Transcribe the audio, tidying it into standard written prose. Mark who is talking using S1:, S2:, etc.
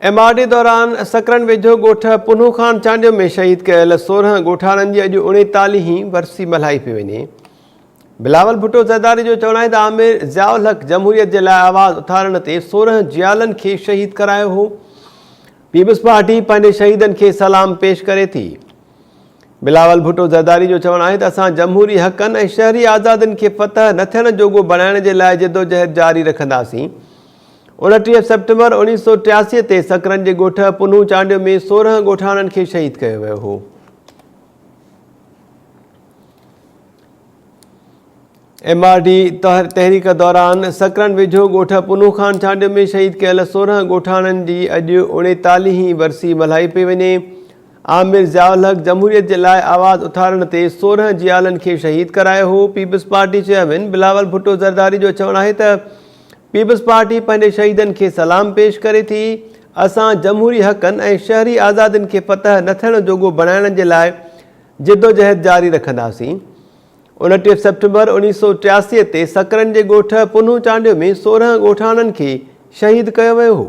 S1: M R D دوران سڪرنڊ ويجهو ڳوٺ پنهون خان چانڊيو ۾ شهيد ڪيل 16 ڳوٺاڻن جي اڄ اڻيتاليهين ورسي ملهائي پئي وڃي. بلاول ڀٽو زرداري جو چوڻ آهي ته آمر ضياء الحق جمهوريت جي لاء آواز اٿارڻ تي 16 جيالن کي شهيد ڪرايو هو. پيپلز پارٽي پنهنجي شهيدن کي سلام پيش ڪري ٿي. بلاول ڀٽو زرداري جو چوڻ آهي ته اسان جمهوري حقن ۽ شهري آزادين کي فتح نه ٿيڻ جوڳو بڻائڻ جي لاء جدوجهد جاري رکنداسين. 29 سيپٽمبر 1983 تي سڪرن جي ڳوٺ پنهون چانڊيو ۾ 16 ڳوٺاڻن کي شهيد ڪيو ويو هو. ايم آر ڊي تحريڪ دوران سڪرن ويجهو ڳوٺ پنهون خان چانڊيو ۾ شهيد ڪيل 16 ڳوٺاڻن جي اڄ اڻيتاليهين ورسي ملهائي پئي وڃي. آمر ضياء الحق جمهوريت جي لاء آواز اٿارڻ تي 16 جيالن کي شهيد ڪرايو هو. Peoples party chairman Bilawal Bhutto Zardari جو چوڻ آهي ته پيپلز پارٽي پنهنجي شهيدن کي سلام پيش ڪري ٿي، اسان جمهوري حقن ۽ شهري آزادين کي فتح نه ٿيڻ جوڳو بڻائڻ جي لاء جدوجهد جاري رکنداسين. 29 سيپٽمبر 1983 تي سڪرن جي ڳوٺ پنهون چانڊيو ۾ 16 ڳوٺاڻن کي شهيد ڪيو ويو هو.